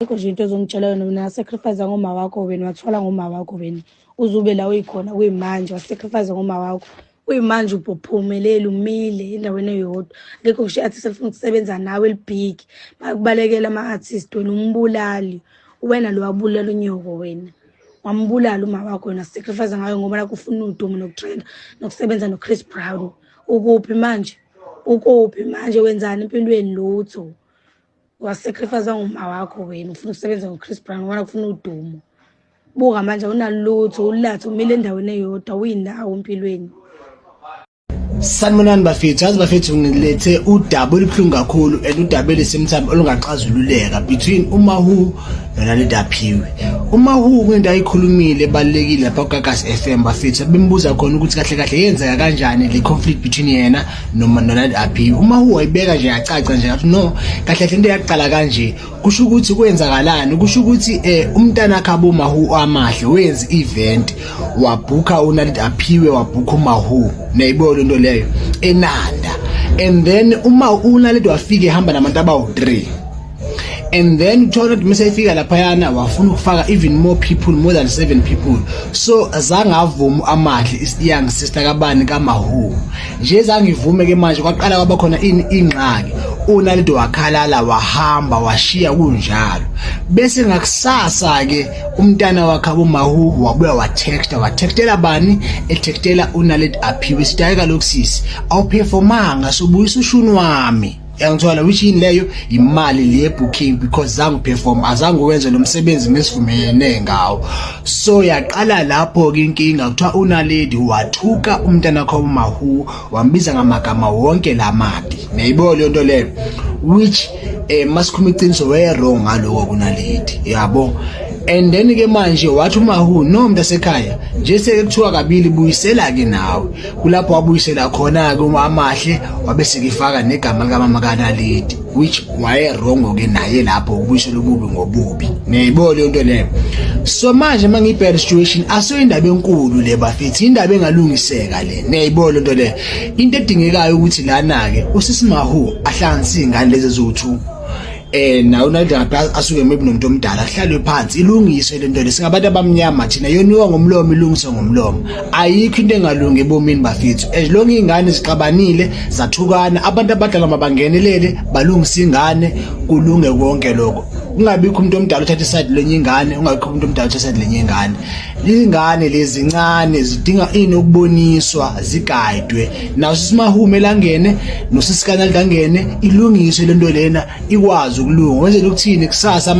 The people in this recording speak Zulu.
Ayikho nje into ozongitshela yona mina. Sacrifice ngoma wakho wena, wathwala ngoma wakho wena, uzube la uyikhona kuyimanje. Wasacrifice ngoma wakho, kuyimanje ubuphumeleli, umile endaweni eyodwa. Ngekho ngisho i-artist elifuna ukusebenza nawe elibig, bakubalekela ama-artist. Wena umbulali wena, lo wabulala unyoko wena, wambulala uma wakho wena. Sacrifice ngayo ngoba lakho ufuna udumo nokutrenda nokusebenza no-Chris Brown. Ukuphi manje? Ukuphi manje? Wenzani empilweni? Lutho. Wasacrifice nguma wakho wena, ufuna ukusebenza ngo-Chris Brown ngoba ufuna udumo. Buka manje, awunalutho, ulathe umile endaweni eyodwa, uyindawo empilweni. Sanibonani bafethu. Yazi bafethu, ngilethe udaba olubuhlungu kakhulu and udaba elisemthamo olungaxazululeka between uMahu noNaledi Aphiwe. UMahu kunento ayikhulumile ebalulekile lapha kuGagasi FM bafethu, bembuza khona ukuthi kahle kahle yenzeka kanjani le conflict between yena noma noNaledi Aphiwe. UMahu wayibeka nje yacaca nje, ngathi no, kahle kahle into yaqala kanje. Kusho ukuthi kwenzakalani? Kusho ukuthi umntana khabo Mahu Amahle wenza event, wabhukha uNaledi Aphiwe, wabhukha uMahu, nayibona into leyo enanda, and then uma uNaledi wafika ehamba nabantu abawu3, and then uthola ukuthi mase efika laphayana wafuna ukufaka even more people, more than seven people. So zangavuma Amahle, young sister kabani, kaMahu nje, zangivume ke. Manje kwaqala kwaba khona ini, ingxaki. UNaledi wakhalala, wahamba, washiya kunjalo. Bese ngakusasa ke umntana wakhe aboMahu wabuya watexta, watextela bani? Etextela uNaledi Aphiwe, sithi, "Hayi kaloku sisi, awuperformanga, sobuyisa ushuni wami." Yangithola, which yini leyo? Imali le booking, because zange perform, azange wenze lo msebenzi mesivumelene ngawo. So yaqala lapho ke inkinga. Kuthiwa uNaledi wathuka umntana wakho uMahu, wambiza ngamagama wonke lamabi, neyibona leyo nto leyo, which masikhuluma iqiniso, waye wrong ngaloko kuNaledi, yabo. And then ke manje wathi uMahu, "No, mntasekhaya nje, seke kuthiwa kabili, buyisela ke nawe." Kulapho wabuyisela khona ke uma Amahle, wabe sekifaka negama likamama kaNaledi, which waye wrong ke naye lapho, ukubuyisela ububi ngobubi, niyayibona leyo nto leyo. So manje mangibheka situation, aso indaba enkulu le bafethu, indaba engalungiseka le, niyayibona le nto leyo. Into edingekayo ukuthi lana ke usisimahu ahlanganise ingane lezi eziwu2, nawo uNaledi asuke maybe nomuntu omdala, ahlalwe phansi, ilungiswe lento le. Singabantu abamnyama thina, yoniwa ngomlomo, ilungiswe ngomlomo. Ayikho into engalungi ebomini bafethu, as long ingane zixabanile, zathukana, abantu abadala mabangenelele, balungise ingane, kulunge konke lokho. Kungabikho umuntu omdala uthatha iside lenye ingane, ungabikho umuntu omdala uthatha iside lenye ingane. Ingane lezi ncane zidinga ini? Ukuboniswa, zigayidwe. Naso simahume langene nosisikanali langene, ilungiswe lento lena, ikwazi ukulunga, wenzela ukuthini kusasa.